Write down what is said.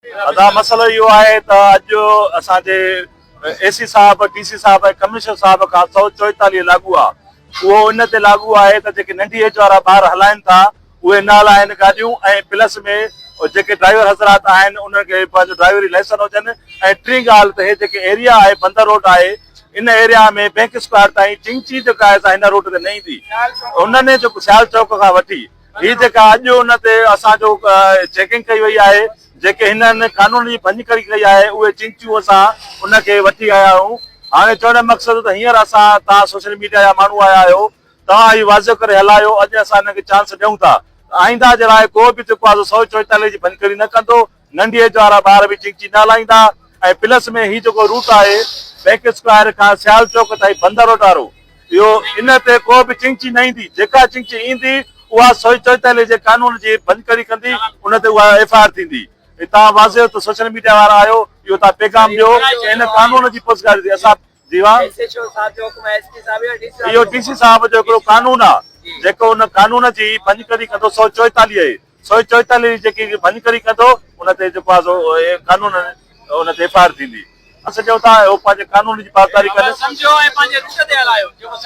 ادا مسئلو اهو آهي ته اڄ اسان جي اي سي صاحب، ڊي سي صاحب ۽ ڪمشنر صاحب کان 144 لاڳو آهي اهو ان تي لاڳو آهي ته جيڪي ننڍي ايج وارا ٻار هلائن ٿا اهي نه هلائن گاڏيون ۽ پلس ۾ جيڪي ڊرائيور حضرات آهن انهن کي پنهنجو ڊرائيوري لائسن هجن ۽ ٽين ڳالهه ته هي جيڪي ايريا آهي بندر روڊ آهي ان ايريا ۾ بينڪ اسڪوائر تائين چنگچي جيڪا آهي سا هن روڊ تي نه ايندي انهن جيڪو سيال چوڪ کان وٺي هي جيڪا اڄ ان تي اسان جو چيڪنگ ڪئي وئي آهي جيڪي هنن قانون جي ڀڃڪڙي ڪئي آهي اهي چنگچيون اسان ان کي وٺي آيا آهيون هاڻي چوڻ جو مقصد ته هينئر اسان توهان سوشل ميڊيا جا ماڻهو آيا آهيو توهان هي واضح ڪري هلايو اڄ اسان هنن کي چانس ڏيون ٿا ته آئنده جي لاء ڪو به جيڪو آهي سو 144 جي ڀڃڪڙي نه ڪندو ننڍي ايج وارا ٻار به چنگچي نه هلائيندا ۽ پلس ۾ هي جيڪو روٽ آهي بينڪ اسڪوائر کان سيال چوڪ تائين بندر روڊ وارو اهو ان تي ڪو به چنگچي نه ايندي جيڪا چنگچي ايندي اها 144 جي قانون جي ڀڃڪڙي ڪندي ان تي اها ايف I R ٿيندي توهان واضح ته سوشل ميڊيا وارا آهيو اهو توهان پيغام ڏيو ته ان قانون جي پوسگاري ٿي اسان جي ها ايس ايڇ او صاحب جو حڪم آهي ايس پي صاحب يا ڊي سي صاحب اهو ڊي سي صاحب جو هڪڙو قانون آهي جيڪو ان قانون جي ڀڃڪڙي ڪندو 144 آهي 144 جي جيڪي ڀڃڪڙي ڪندو ان تي جيڪو آهي سو قانون ان تي ايف I R ٿيندي. اسان چئون ٿا اهو پنهنجي قانون جي پاسداري ڪن. سمجهو ۽ پنهنجي روٽ تي هلايو جيڪو.